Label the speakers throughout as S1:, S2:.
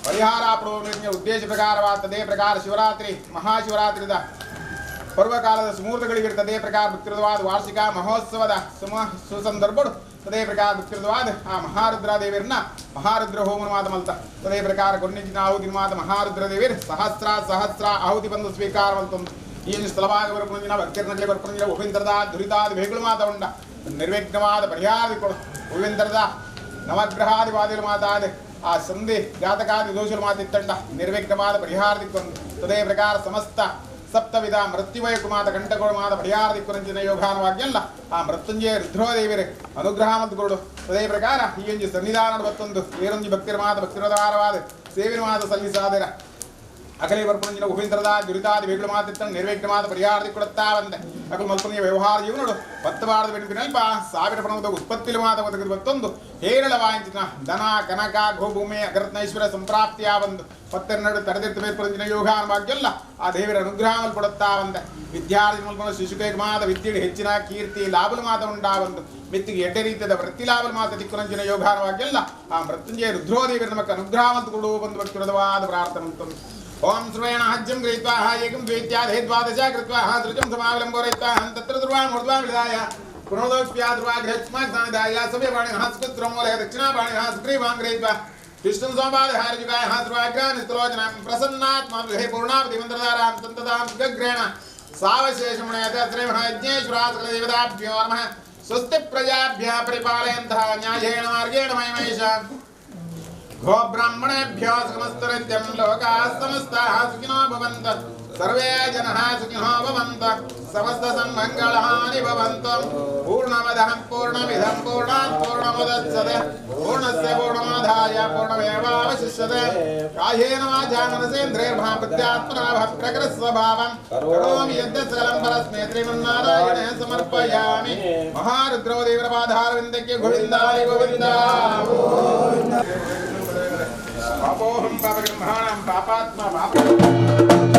S1: ಪರಿಹಾರ ಉದ್ದೇಶ ಪ್ರಕಾರವಾದ ಪ್ರಕಾರ ಶಿವರಾತ್ರಿ ಮಹಾಶಿವರಾತ್ರಿದ ಪರ್ವಕಾಲದ ಸುಮೂರ್ತಗಳಿಗಿರ್ತದೆ ಪ್ರಕಾರ ಭಕ್ತಿರದವಾದ ವಾರ್ಷಿಕ ಮಹೋತ್ಸವದ ಸುಸಂದರ್ಭಡು ತದೇ ಪ್ರಕಾರ ಭಕ್ತಿರದವಾದ ಆ ಮಹಾರುದ್ರ ದೇವಿಯರನ್ನ ಮಹಾರುದ್ರ ಹೋಮನವಾದ ಮಲ್ತ ತದೇ ಪ್ರಕಾರ ಕೊನ್ನಿಂಚಿನ ಆಹುತಿ ಮಾತ ಮಹಾರುದ್ರ ದೇವಿಯರ್ ಸಹಸ್ರ ಸಹಸ್ರ ಆಹುತಿ ಬಂದು ಸ್ವೀಕಾರ ಮಲ್ತೊಂದು ಈ ಸ್ಥಳವಾಗ ಬರ್ಪುಂಜಿನ ಭಕ್ತಿರ್ನಗಲಿ ಬರ್ಪುಂಜಿನ ಉಪೇಂದ್ರದ ದುರಿತಾದ ಬೇಗಳು ಮಾತ ಉಂಡ ನಿರ್ವಿಘ್ನವಾದ ಪರಿಹಾರ ಕೊಡು ಉಪೇಂದ್ರದ ನವಗ್ರಹಾದಿವಾದಿಲು ಮಾತಾದ ಆ ಸಂಧಿ ಜಾತಕಾದಿ ದೋಷಲು ಮಾತಿತ್ತಂಡ ನಿರ್ವಿಘ್ನವಾದ ಪರಿಹಾರ ದಿಕ್ಕೊಂದು ತದೇ ಪ್ರಕಾರ ಸಮಸ್ತ ಸಪ್ತವಿಧ ಮೃತ್ಯುವಯ ಕುಮಾತ ಕಂಠಗೋಳು ಮಾತ ಪರಿಹಾರ ದಿಕ್ಕುರಂಚಿನ ಯೋಗಾನವಾಗ್ಯಲ್ಲ ಆ ಮೃತ್ಯುಂಜಯ ರುದ್ರೋದೇವಿರೇ ಅನುಗ್ರಹ ಮತ್ತು ಗುರುಡು ತದೇ ಪ್ರಕಾರ ಈ ಒಂಜಿ ಸನ್ನಿಧಾನ ಬತ್ತೊಂದು ಏರೊಂಜಿ ಭಕ್ತಿರ ಮಾತ ಭಕ್ತಿರದಾರವಾದ ಸೇವಿನ ಮಾತ ಸಲ್ಲಿಸಾದಿರ ಅಕಲಿ ಬರ್ಪುಂಜಿನ ಉಪೇಂದ್ರದ ದುರಿತಾದಿ ಬೇಗಳು ಮಾತಿತ್ತಂಡ ನಿರ್ವಿಘ್ನವಾದ ಪರಿಹಾರ ದಿಕ್ಕುಡುತ್ತಾ ಬಂದೆ ಅಕಲು ಮಲ್ಪನಿಯ ವ್ಯವಹಾರ ಜೀವನಡು ಪತ್ತಬಾರದ ಬೆನ್ಪಿನಲ್ಪ ಸಾವಿರ ಪಣದ ಉತ್ಪತ್ತಿಲು ಮಾತ ಒದಗಿದು ಬತ್ತೊಂದು ಹೇರಳವಾಂಚಿನ ಧನ ಕನಕ ಗೋಭೂಮಿ ಅಗರತ್ನೈಶ್ವರ ಸಂಪ್ರಾಪ್ತಿಯ ಬಂದು ಪತ್ತೆರಡು ತಡೆದಿರ್ತ ಬೇರ್ಪುರಂಜಿನ ಯೋಗಾನುಭಾಗ್ಯಲ್ಲ ಆ ದೇವರ ಅನುಗ್ರಹ ಕೊಡುತ್ತಾ ಬಂದೆ ವಿದ್ಯಾರ್ಥಿ ಮಲ್ಪನ ಶಿಶುಕೇಕ ಮಾತ ವಿದ್ಯೆಗೆ ಹೆಚ್ಚಿನ ಕೀರ್ತಿ ಲಾಭಲು ಮಾತ ಉಂಡಾ ಬಂದು ಮಿತ್ತಿಗೆ ಎಡ್ಡೆ ರೀತಿಯದ ವೃತ್ತಿ ಲಾಭಲು ಮಾತ ದಿಕ್ಕುರಂಜಿನ ಯೋಗಾನುಭಾಗ್ಯಲ್ಲ ಆ ಮೃತ್ಯುಂಜಯ ರುದ್ರೋದೇವರ ನಮಕ್ಕೆ ಅನುಗ್ರಹ ಮತ್ತು ಕೊಡು ಬಂದು ಭಕ್ತಿರದವಾದ ಪ್ರಾರ್ಥನೆ ಅಂತಂದು ಓಂ ಶ್ರವೇಣ ಹಜ್ಜಂ ಗೃಹೀತ್ವಾ ಏಕಂ ದ್ವೈತ್ಯಾಧೇ ದ್ವಾದಶ ಕೃತ್ವಾ ಸೃಜಂ ಸಮಾವಲಂಬೋರಯಿತ್ವಾ ತತ್ರ ಧ್ರುವಾಂ ಊರ್ಧ್ವಾಂ ವಿಧಾಯ ಪುನರ್ದೋಷ್ಪ್ಯಾ ಧ್ರುವಾಗ್ರಹಸ್ಮಾದಾಯ ಸವ್ಯಪಾಣಿನಃ ಸುಕುತ್ರಮೂಲಯ ದಕ್ಷಿಣಾಪಾಣಿನಃ ಸುಗ್ರೀವಾಂ ಗೃಹೀತ್ವಾ ವಿಷ್ಣು ಸೋಮಾದಿಹಾರಜುಗಾಯ ಧ್ರುವಾಗ್ರಾನಿಸ್ತ್ರೋಚನಾಂ ಪ್ರಸನ್ನಾತ್ಮಾ ಗೃಹೇ ಪೂರ್ಣಾವಧಿ ಮಂತ್ರಧಾರಾಂ ತಂತದಾಂ ಗಗ್ರೇಣ ಸಾವಶೇಷಮುಣಯತ ಶ್ರೀಮಹಾಯಜ್ಞೇಶ್ವರಾಸಕಲದೇವತಾಭ್ಯೋ ನಮಃ ಸ್ವಸ್ತಿ ಪ್ರಜಾಭ್ಯಃ ಪರಿಪಾಲಯन्तः ನ್ಯಾಯೇಣ ಮಾರ್ಗೇಣ ಮಹಿಮೈಷಾಂ गोब्राह्मणेभ्यो सुखमस्तु नित्यं लोकाः समस्ताः सुखिनो भवन्तु सर्वे जनाः सुखिनो भवन्तु समस्तसन्मङ्गलानि भवन्तु पूर्णमदः पूर्णमिदं पूर्णात् पूर्णमुदच्यते पूर्णस्य पूर्णमादाय पूर्णमेवावशिष्यते कायेन वाचा मनसेन्द्रियैर्वा बुद्ध्यात्मना प्रकृतिस्वभावं करोमि यद्यत् सकलं परस्मै श्रीमन्नारायणे समर्पयामि महारुद्रो देवरपादारविन्दके गोविन्दाय गोविन्द पापोहं पापब्रह्माणां पापात्मा पाप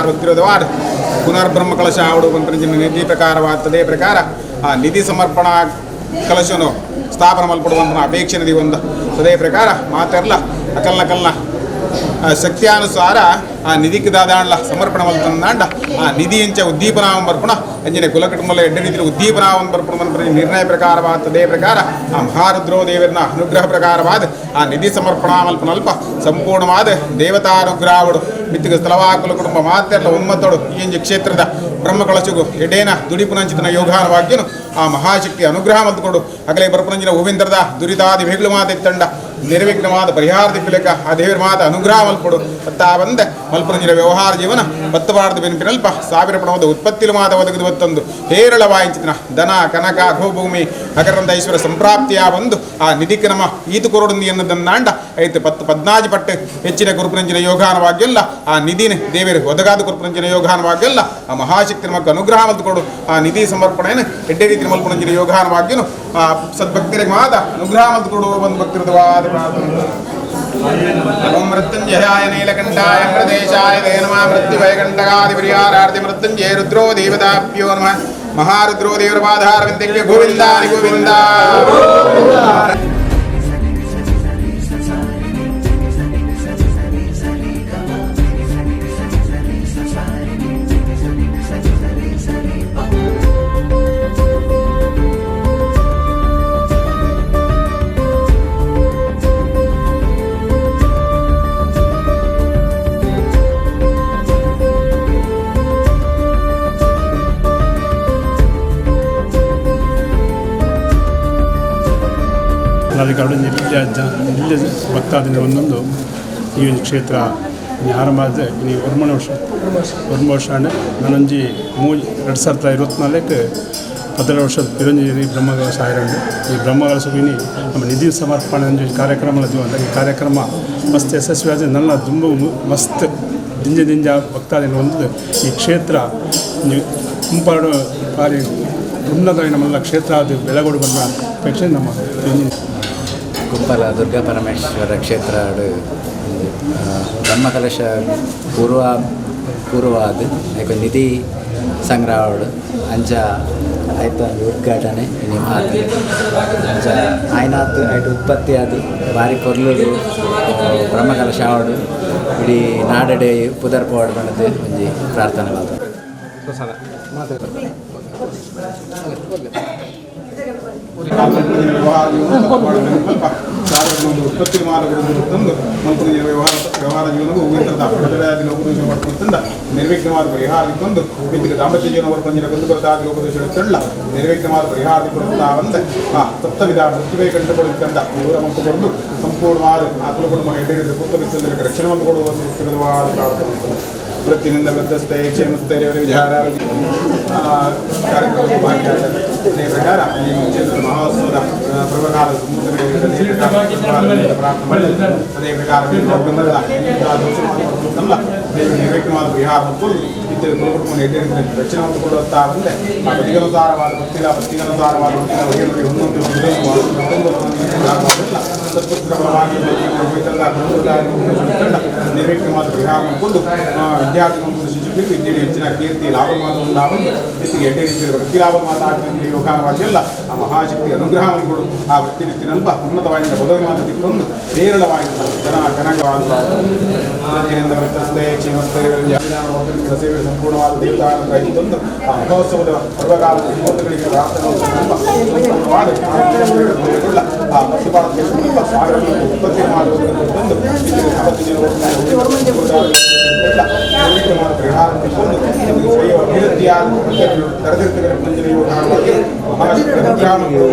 S1: ರುದ್ರದವಾದ ಪುನರ್ಬ್ರಹ್ಮ ಕಲಶ ಆವಡು ಪಂಪನ ನಿಧಿ ಪ್ರಕಾರವಾದ ಪ್ರಕಾರ ಆ ನಿಧಿ ಸಮರ್ಪಣಾ ಕಲಶನು ಸ್ಥಾಪನೆ ಮಲ್ಪಡುವಂತ ಅಪೇಕ್ಷೆ ನದಿ ಒಂದು ಅದೇ ಪ್ರಕಾರ ಮಾತೆರ್ಲ ಅಕಲ್ನ ಶಕ್ತಿಯಾನುಸಾರ ಆ ನಿಧಿಗೆ ದಾದಾಂಡ್ಲ ಸಮರ್ಪಣೆ ಮಲ್ತಂದಾಂಡ ಆ ನಿಧಿ ಎಂಚ ಉದ್ದೀಪನಾಮ ಬರ್ಪಣ ಅಂಜನೆ ಕುಲಕುಟುಂಬಲ ಎಡ್ಡೆ ರೀತಿಯ ಉದ್ದೀಪನಾಮ ಬರ್ಪಣ ನಿರ್ಣಯ ಪ್ರಕಾರವಾದ ಅದೇ ಪ್ರಕಾರ ಆ ಮಹಾರುದ್ರೋ ದೇವರನ ಅನುಗ್ರಹ ಪ್ರಕಾರವಾದ ಆ ನಿಧಿ ಸಮರ್ಪಣಾ ಮಲ್ಪನಲ್ಪ ಸಂಪೂರ್ಣವಾದ ದೇವತಾನುಗ್ರಹವಡು ಮಿತ್ತಿಗೆ ಸ್ಥಳವಾ ಕುಲಕುಟುಂಬ ಮಾತೆರ್ಲ ಉನ್ಮತ್ತೋಡು ಈ ಎಂಜಿ ಕ್ಷೇತ್ರದ ಬ್ರಹ್ಮಕಳಶಗು ಎಡೇನ ದುಡಿಪುನಂಚಿತನ ಯೋಗಾನವಾಗ್ಯನು ಆ ಮಹಾಶಕ್ತಿ ಅನುಗ್ರಹ ಮಲ್ತುಕೊಂಡು ಅಗಲೇ ಬರ್ಪಣಂಜಿನ ಹೂವಿಂದ್ರದ ದುರಿತಾದಿ ವೇಗ್ಲು ಮಾತೆತ್ತಂಡ ನಿರ್ವಿಘ್ನವಾದ ಪರಿಹಾರ ದಿಕ್ಕಲೆಕ್ಕ ಆ ದೇವರ ಮಾತ ಅನುಗ್ರಹ ಮಲ್ಪಡು ಅತ್ತ ಬಂದ ಮಲ್ಪುರಂಜಿನ ವ್ಯವಹಾರ ಜೀವನ ಬತ್ತಬಾರದು ಬೆನ್ಪಿನಲ್ಪ ಸಾವಿರ ಪಣವಾದ ಉತ್ಪತ್ತಿಲು ಮಾದ ಒದಗದು ಬತ್ತೊಂದು ಹೇರಳ ವಾಯಿಂಚಿನ ಧನ ಕನಕ ಗೋಭೂಮಿ ಅಗರಂದ ಐಶ್ವರ್ಯ ಸಂಪ್ರಾಪ್ತಿಯ ಬಂದು ಆ ನಿಧಿಕ್ಕೆ ನಮ್ಮ ಈತು ಕೊರಡುಂದಿ ಎನ್ನದನ್ನಾಂಡ ಐತು ಪತ್ತು ಪದ್ನಾಜಿ ಪಟ್ಟು ಹೆಚ್ಚಿನ ಗುರುಪುರಂಜಿನ ಯೋಗಾನವಾಗಿಲ್ಲ ಆ ನಿಧಿನ ದೇವರು ಒದಗಾದ ಗುರುಪುರಂಜಿನ ಯೋಗಾನವಾಗಿಲ್ಲ ಆ ಮಹಾಶಕ್ತಿ ನಮಗೆ ಅನುಗ್ರಹ ಕೊಡು ಆ ನಿಧಿ ಸಮರ್ಪಣೆಯನ್ನು ಎಡ್ಡೆ ರೀತಿ ಮಲ್ಪುರಂಜಿನ ಯೋಗಾನವಾಗಿಯೂ ಆ ಸದ್ಭಕ್ತರಿಗೆ ಮಾದ ಅನುಗ್ರಹ ಕೊಡುವ ಒಂದು ಭಕ್ತಿರದವಾದ ಪ್ರಾರ್ಥನೆ. ಓಂ ಮೃತ್ಯುಂಜಯಾಯ ನೀಲಕಂಠಾಯ ಪ್ರದೇಶಾಯ ತೇ ನಮಃ. ಮೃತ್ಯುಭಯಕಂಟಕಾದಿ ಪರಿಹಾರಾರ್ಥಿ ಮೃತ್ಯುಂಜಯ ರುದ್ರೋ ದೇವತಾಭ್ಯೋ ನಮಃ. ಮಹಾರುದ್ರೋ ದೇವರಪಾಧಾರವಿಂದಕ್ಕೆ ಗೋವಿಂದಾನಿ ಗೋವಿಂದ.
S2: ಅದಕ್ಕೆ ಇಲ್ಲಿಯ ಇಲ್ಲಿಯ ಭಕ್ತಾದಿನ ಒಂದೊಂದು ಈ ಒಂದು ಕ್ಷೇತ್ರ ಆರಂಭ ಆದ ಇನಿ ಒರ್ಮಣ ವರ್ಷ ಒರ್ಮ ವರ್ಷ ನಾನೊಂಜಿ 2024 12 ವರ್ಷದ ಪಿರಂಜಿ ಬ್ರಹ್ಮಕಲಶ ಆಯಿರಂಡು. ಈ ಬ್ರಹ್ಮಕಲಶ ಇನಿ ನಮ್ಮ ನಿಧಿ ಸಮರ್ಪಣೆ ಒಂಜಿ ಕಾರ್ಯಕ್ರಮ ಈ ಕಾರ್ಯಕ್ರಮ ಮಸ್ತ್ ಯಶಸ್ವಿಯಾದ ನನ್ನ ದುಂಬು ಮಸ್ತ್ ದಿಂಜ ದಿಂಜ ಭಕ್ತಾದಿನ ಒಂದು ಈ ಕ್ಷೇತ್ರ ಕುಂಪಾಡು ಬಾರಿ ಉನ್ನತ ನಮ್ಮೆಲ್ಲ ಕ್ಷೇತ್ರ ಅದು ಬೆಳಗೋಡು ಬಂದ ಅಪೇಕ್ಷೆ ನಮ್ಮ
S3: ಕುಂಪಲ ದುರ್ಗಾ ಪರಮೇಶ್ವರ ಕ್ಷೇತ್ರ ಬ್ರಹ್ಮಕಲಶ ಪೂರ್ವ ಪೂರ್ವವಾದ ಐಕ್ ನಿಧಿ ಸಂಗ್ರಹ ಅಂಚ ಆಯ್ತು ಒಂದು ಉದ್ಘಾಟನೆ ಇನಿ ಆತು ಅಂಚ ಆಯ್ನಾತ್ ಐಟ್ ಉತ್ಪತ್ತಿ ಅದು ಬಾರಿ ಪೊರ್ಲುಡು ಬ್ರಹ್ಮಕಲಶ ಆವಡು ಇಡೀ ನಾಡಡೆ ಪುದರ್ ಪೋವಡು ಪಂಡದು ಒಂಜಿ ಪ್ರಾರ್ಥನೆ ಮಾತ್ರ.
S1: ಉತ್ಪತ್ತಿ ತಂದು ಮಲ್ಪುರಂಜಿನ ವ್ಯವಹಾರ ವ್ಯವಹಾರ ಜೀವನವು ಉಳಿತದ ಬದಲಾದ ಲೋಕದೋಷ ಮಾಡ್ಕೊಂಡ ನಿರ್ವಿಘ್ನವಾದ ಪರಿಹಾರ ತಂದು ಇತ್ತಿಗೆ ದಾಂಪತ್ಯ ಜೀವನ ವರ್ಪಂಜಿನ ಕುಂದುಕೊರತಾದ ಲೋಕದೋಷ ತಳ್ಳ ನಿರ್ವಿಘ್ನವಾದ ಪರಿಹಾರ ಕೊಡುತ್ತಾ ಬಂದ ಆ ಸಪ್ತವಿಧ ಮೃತ್ಯುವೇ ಕಂಡುಕೊಳ್ಳುತ್ತಂದ ಇವರ ಮತ್ತು ಕೊಡಲು ಸಂಪೂರ್ಣವಾದ ಆ ಕುಲಕುಟುಂಬ ಎಡೆಯಿರಿದ ಪುತ್ರ ರಕ್ಷಣೆ ಕೊಡುವ ಒಂದು ಪ್ರಾರ್ಥನೆ. ವೃತ್ತಿನಿಂದ ವೃತ್ತಸ್ಥೆ ಕ್ಷೇಮಸ್ಥೈರ್ಯ ವಿಚಾರ ಕಾರ್ಯಕ್ರಮ ಭಾಗಿಯಾಗ್ತದೆ. ಅದೇ ಪ್ರಕಾರ ಈ ಕ್ಷೇತ್ರದ ಮಹೋತ್ಸವದ ಪರ್ವಕಾಲ ಪ್ರಾರ್ಥನೆ. ಅದೇ ಪ್ರಕಾರ ನಿರ್ವಿಘ್ನವಾದ ಪರಿಹಾರ ಮತ್ತು ಇತ್ಯಾದಿ ಕುಲಕುಟುಂಬ ಎಡೆಯಿರಿದ ರಕ್ಷಣೆ ಕೊಡುತ್ತಾ ಬಂದೆ ಆ ಪತಿಗನುಸಾರವಾದ ಭಕ್ತಿಲ ಪತಿಗನುಸಾರವಾದ ಭಕ್ತಿನ ಒಂದೊಂದು ಸತ್ಪುತ್ರ ಬಲವಾಗಿ ನಿರ್ವಿಘ್ನವಾದ ಪರಿಹಾರ ಮಾಡಿಕೊಂಡು ವಿದ್ಯಾರ್ಥಿಗಳು ಮತ್ತು ಶಿಕ್ಷಕರಿಗೆ ವಿದ್ಯೆಯಲ್ಲಿ ಹೆಚ್ಚಿನ ಕೀರ್ತಿ ಲಾಭ ಉಂಟಾಗಲು ಹೆಚ್ಚಿಗೆ ಎಡ್ಡೆ ರೀತಿಯ ವೃತ್ತಿ ಲಾಭ ಮಾತಾಡ್ತಿದ್ದ ಯೋಗಾನವಾಗಿಲ್ಲ ಆ ಮಹಾಶಕ್ತಿ ಅನುಗ್ರಹ ಮಾಡಿಕೊಡು ಆ ವೃತ್ತಿ ವೃತ್ತಿನಲ್ಪ ಉನ್ನತವಾಗಿದ್ದ ಬದಲು ಮಾತು ತಿಕ್ಕೊಂದು ಹೇರಳವಾಗಿದ್ದ ಜನ ಕನಕವಾದ ವೃತ್ತಸ್ಥೆ ಕ್ಷೇಮಸ್ಥೆ ಸಂಪೂರ್ಣವಾದ ದೇವತಾನುಗ್ರಹ ತಂದು ಆ ಮಹೋತ್ಸವದ ಪರ್ವಕಾಲದ ಮುಹೂರ್ತಗಳಿಗೆ ಪ್ರಾರ್ಥನೆ ಸಂಪೂರ್ಣವಾದ ಆ ಪಶುಪಾಲಕ ಉತ್ಪತ್ತಿ ಮಾಡುವುದನ್ನು ತಂದು ಪರಿಹಾರ ಸ್ವಯಂ ಅಭಿವೃದ್ಧಿಯಾದ ತರದಿರ್ತಕ್ಕಂಥ ಮಹಾಶಕ್ತಿ ಅನುಗ್ರಹ.